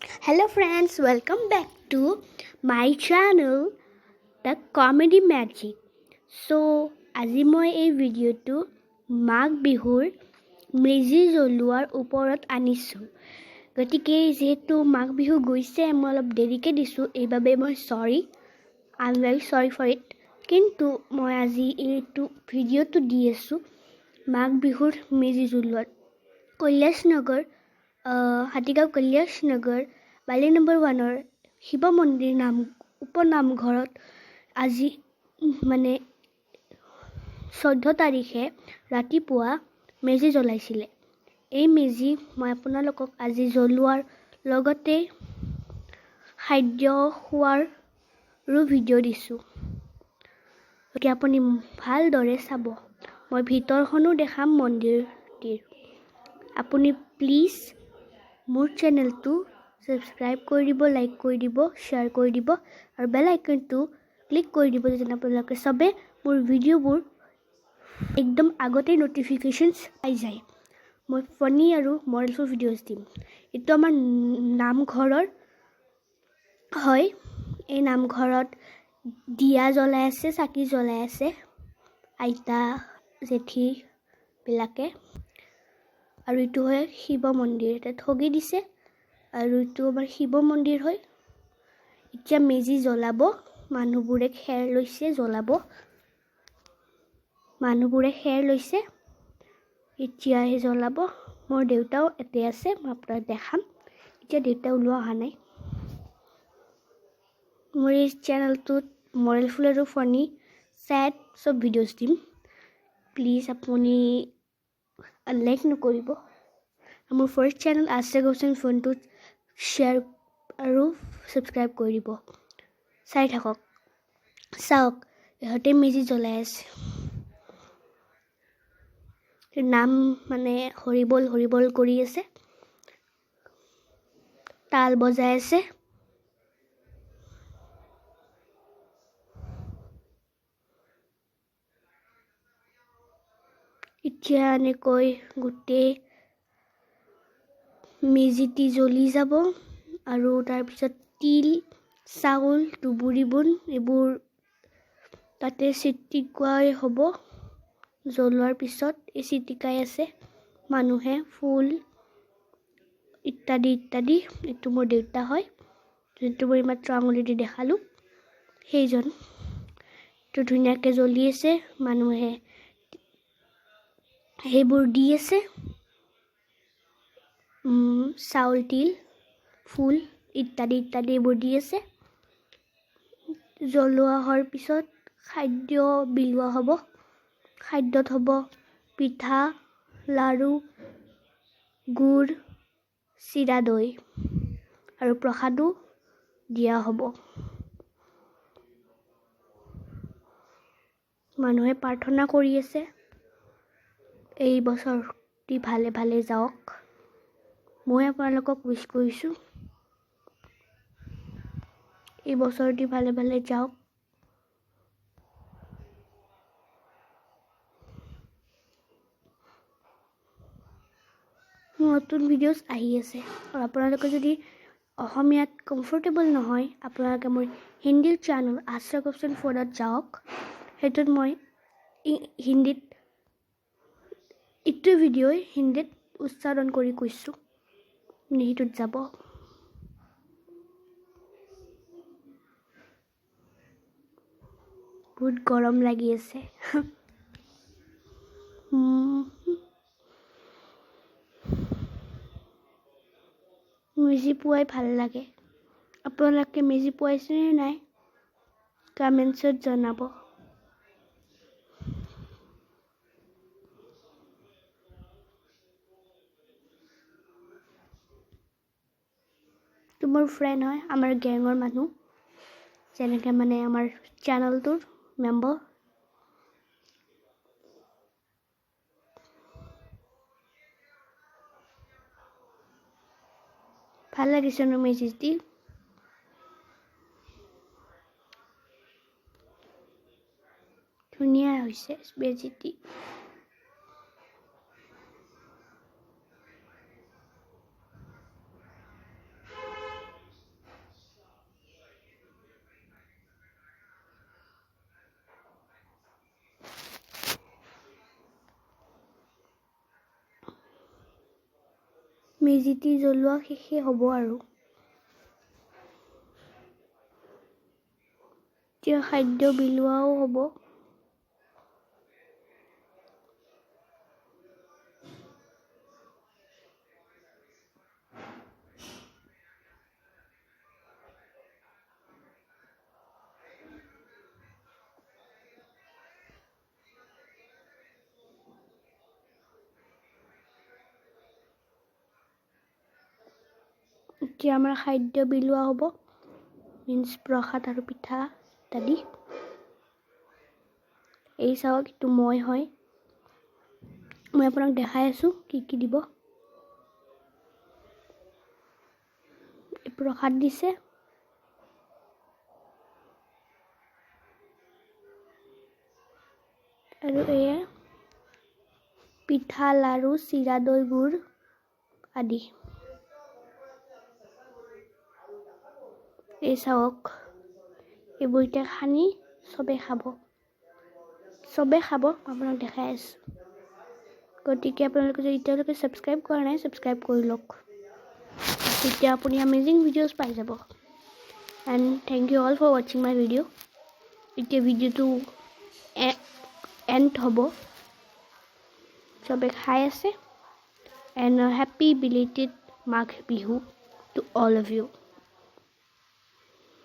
Hello friends, welcome back to my channel, The Comedy Magic. So আজি মই এই ভিডিঅ'টো মাঘ বিহুৰ মেজি জ্বলোৱাৰ ওপৰত আনিছোঁ। গতিকে যিহেতু মাঘ বিহু গৈছে, মই অলপ দেৰিকৈ দিছোঁ, এইবাবে মই sorry, I am very sorry for it. কিন্তু মই আজি এইটো ভিডিঅ'টো দি আছোঁ মাঘ বিহুৰ মেজি জ্বলোৱাত। কৈলাশ নগৰ, হাতীগাঁও কৈলাশ নগৰ বালি নম্বৰ 1ৰ শিৱ মন্দিৰ নাম উপনামঘৰত আজি মানে 14 তাৰিখে ৰাতিপুৱা মেজি জ্বলাইছিলে। এই মেজি মই আপোনালোকক আজি জ্বলোৱাৰ লগতে খাদ্য খোৱাৰো ভিডিঅ' দিছোঁ, গতিকে আপুনি ভালদৰে চাব। মই ভিতৰখনো দেখাম মন্দিৰটিৰ। আপুনি প্লিজ মোৰ চেনেলটো ছাবস্ক্ৰাইব কৰি দিব, লাইক কৰি দিব, শ্বেয়াৰ কৰি দিব আৰু বেল আইকনটো ক্লিক কৰি দিব, যাতে আপোনালোকে চবে মোৰ ভিডিঅ'বোৰ একদম আগতেই ন'টিফিকেশ্যনছ পাই যায়। মই ফনী আৰু মৰেলফুল ভিডিঅ'জ দিম। এইটো আমাৰ নামঘৰৰ হয়। এই নামঘৰত দিয়া জ্বলাই আছে, চাকি জ্বলাই আছে আইতা জেঠীবিলাকে। আৰু এইটো হয় শিৱ মন্দিৰ, এটা ঠগি দিছে। আৰু এইটো আমাৰ শিৱ মন্দিৰ হয়। এতিয়া মেজি জ্বলাব, মানুহবোৰে খেৰ লৈছে জ্বলাব, মানুহবোৰে খেৰ লৈছে, এতিয়াহে জ্বলাব। মোৰ দেউতাও ইয়াতে আছে, মই আপোনাক দেখাম। এতিয়া দেউতা ওলোৱা অহা নাই। মোৰ এই চেনেলটোত মৰেলফুল আৰু ফনী চেড চব ভিডিঅ'জ দিম। প্লিজ আপুনি লাইক নকৰিব। মোৰ ফাৰ্ষ্ট চেনেল আশ্ৰা গোস্বামী ফোনটোত শ্বেয়াৰ আৰু ছাবস্ক্ৰাইব কৰি দিব। চাই থাকক, চাওক ইহঁতে মেজি জ্বলাই আছে। নাম মানে হৰিবল হৰিবল কৰি আছে, তাল বজাই আছে। এতিয়া এনেকৈ গোটেই মেজিটি জ্বলি যাব। আৰু তাৰপিছত তিল, চাউল, দুবুৰি বন এইবোৰ তাতে চিটিকোৱাই হ'ব। জ্বলোৱাৰ পিছত এই চিটিকাই আছে মানুহে, ফুল ইত্যাদি ইত্যাদি। এইটো মোৰ দেউতা হয়, যোনটো মই মাত্ৰ আঙুলি দি দেখালোঁ, সেইজন। এইটো ধুনীয়াকৈ জ্বলি আছে, মানুহে সেইবোৰ দি আছে, চাউল, তিল, ফুল ইত্যাদি ইত্যাদি এইবোৰ দি আছে। জ্বলোৱা হোৱাৰ পিছত খাদ্য বিলোৱা হ'ব। খাদ্যত হ'ব পিঠা, লাড়ু, গুড়, চিৰা, দৈ আৰু প্ৰসাদো দিয়া হ'ব। মানুহে প্ৰাৰ্থনা কৰি আছে এই বছৰটি ভালে ভালে যাওক। মই আপোনালোকক উইচ কৰিছোঁ এই বছৰটি ভালে ভালে যাওক। নতুন ভিডিঅ'জ আহি আছে। আৰু আপোনালোকে যদি অসমীয়াত কমফৰ্টেবল নহয়, আপোনালোকে মোৰ হিন্দীৰ চেনেল আশ্ৰা গোস্বামী ফোনত যাওক। সেইটোত মই হিন্দীত এইটো ভিডিঅ'ই হিন্দীত উচ্চাৰণ কৰি কৈছোঁ, সেইটোত যাব। বহুত গৰম লাগি আছে। মেজি পুৱাই ভাল লাগে। আপোনালোকে মেজি পুৱাইছেনে নাই কমেণ্টছত জনাব। তো মোৰ ফ্ৰেণ্ড হয়, আমাৰ গেঙৰ মানুহ, যেনেকৈ মানে আমাৰ চেনেলটোৰ মেম্বাৰ। ভাল লাগিছে ন মেজিটি? ধুনীয়া হৈছে মেজিটি। মেজিটি জ্বলোৱা শেষেই হ'ব আৰু এতিয়া খাদ্য বিলোৱাও হ'ব। এতিয়া আমাৰ খাদ্য বিলোৱা হ'ব, মিন্স প্ৰসাদ আৰু পিঠা ইত্যাদি। এই চাওক, এইটো মই হয়, মই আপোনাক দেখাই আছোঁ কি কি দিব। প্ৰসাদ দিছে, আৰু এয়া পিঠা, লাড়ু, চিৰা, দৈ, গুড় আদি। এই চাওক, এইবোৰ এতিয়া সানি চবে খাব, চবে খাব, আপোনাক দেখাই আছোঁ। গতিকে আপোনালোকে যদি এতিয়ালৈকে ছাবস্ক্ৰাইব কৰা নাই, ছাবস্ক্ৰাইব কৰি লওক, তেতিয়া আপুনি আমেজিং ভিডিঅ'জ পাই যাব। And thank you all for watching my video. এতিয়া ভিডিঅ'টো এণ্ড হ'ব, চবে খাই আছে। And happy belated Magh Bihu to all of you.